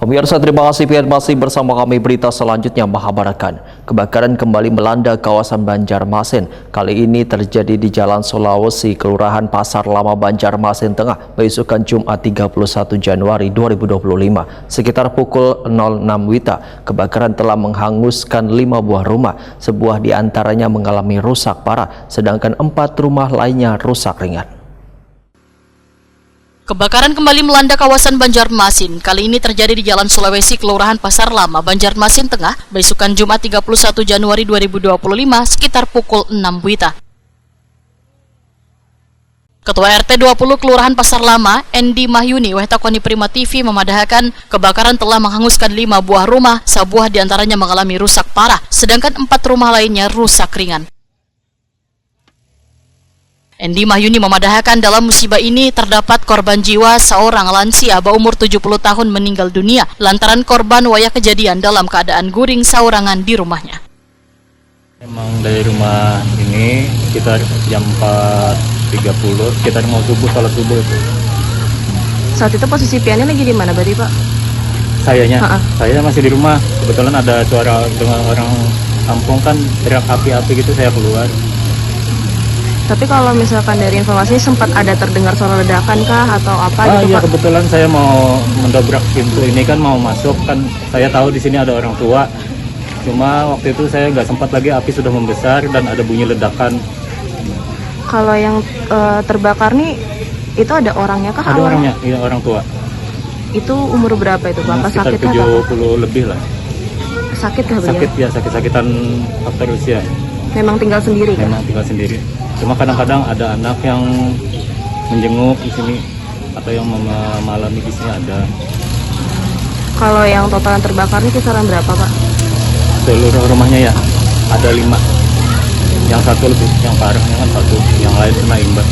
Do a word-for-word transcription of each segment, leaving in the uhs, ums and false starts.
Pemirsa, terima kasih pian masih bersama kami. Berita selanjutnya menghabarkan, kebakaran kembali melanda kawasan Banjarmasin. Kali ini terjadi di Jalan Sulawesi, Kelurahan Pasar Lama, Banjarmasin Tengah, beisukan Jumat tiga puluh satu Januari dua ribu dua puluh lima, sekitar pukul nol enam wita. Kebakaran telah menghanguskan lima buah rumah, sebuah di antaranya mengalami rusak parah, sedangkan empat rumah lainnya rusak ringan. Kebakaran kembali melanda kawasan Banjarmasin. Kali ini terjadi di Jalan Sulawesi, Kelurahan Pasar Lama, Banjarmasin Tengah, beisukan Jumat tiga puluh satu Januari dua ribu dua puluh lima, sekitar pukul enam wita. Ketua R T dua puluh Kelurahan Pasar Lama, Endi Mahyuni, weh takoni Prima T V, memadahakan kebakaran telah menghanguskan lima buah rumah, sabuah di antaranya mengalami rusak parah, sedangkan empat rumah lainnya rusak ringan. Endi Mahyuni memadahakan, dalam musibah ini terdapat korban jiwa, seorang lansia baumur tujuh puluh tahun meninggal dunia lantaran korban wayah kejadian dalam keadaan guring saurangan di rumahnya. Emang dari rumah ini sekitar jam empat tiga puluh, sekitar mau subuh, salat subuh itu. Saat itu posisi piannya lagi di mana berarti, Pak? Sayanya, Ha-ha. saya masih di rumah. Kebetulan ada suara dengan orang kampung kan teriak api-api gitu, saya keluar. Tapi kalau misalkan dari informasi, sempat ada terdengar suara ledakan kah atau apa? Ah, gitu, iya, Pak? Kebetulan saya mau mendobrak pintu ini kan, mau masuk kan, saya tahu di sini ada orang tua. Cuma waktu itu saya nggak sempat lagi, api sudah membesar dan ada bunyi ledakan. Kalau yang uh, terbakar nih, itu ada orangnya kah? Ada awalnya? Orangnya, iya, orang tua. Itu umur berapa itu, Pak? Nah, sekitar sakit tujuh puluh lebih lah. Sakit kah beliau? Sakit, ya, sakit-sakitan faktor usia. Memang tinggal sendiri? Memang tinggal sendiri. Cuma kadang-kadang ada anak yang menjenguk di sini atau yang mengalami di sini ada. Kalau yang total yang terbakar ini kisaran berapa, Pak? Seluruh rumahnya, ya, ada lima. Yang satu lebih, yang parahnya kan satu, yang lain kena imbas.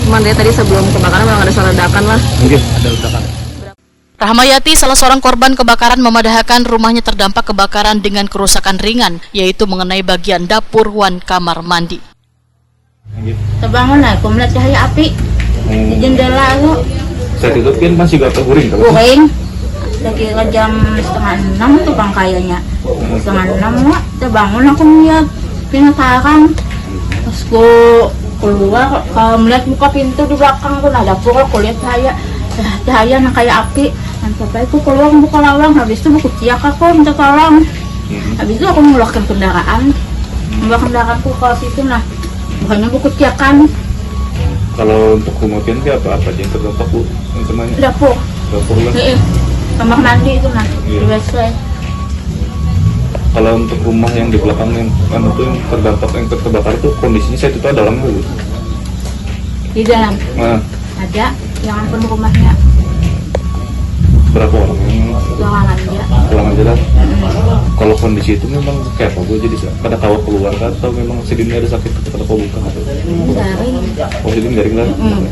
Cuman dia tadi sebelum kebakaran memang ada suara ledakan lah. Mungkin ada ledakan. Rahmayati, salah seorang korban kebakaran, memadahakan rumahnya terdampak kebakaran dengan kerusakan ringan, yaitu mengenai bagian dapur wan kamar mandi. Tebangun lah, aku melihat cahaya api di jendela tu. Saya tidur kan masih gak terguring terus. Guring. Saya kira jam setengah enam tu bang kayaknya. Setengah enam lah, terbangun aku melihat penasaran. Pas ku keluar, kalau melihat buka pintu di belakang tu, nah dapur aku lihat cahaya, cahaya nah kayak api. Nah, sampai aku keluar buka lawang, habis tu buku ciak aku minta tolong. Habis tu aku mengeluarkan kendaraan, membawa kendaraanku ke situ nah, bukannya buku ciakan. Kalau untuk rumah pian apa apa aja yang terdampak, Bu, yang kenanya? Dapur. Dapur lah. Heeh. Kamar mandi itu nah, iya. Di W C. Kalau untuk rumah yang di belakang yang anu tuh yang terdampak, yang terbakar tuh, kondisinya saat itu ada orang nggak, Bu? Di dalam. Nah. Ada yang ampun rumahnya. Berapa orang yang? Ruangan aja. Ruangan aja lah. Hmm. Kalau kondisi itu memang kayak apa, Bu? Jadi pada kawa keluar kah atau memang sidin ada sakit, pada kawa buka atau? Garing. Oh, sidin garing lah. Hmm.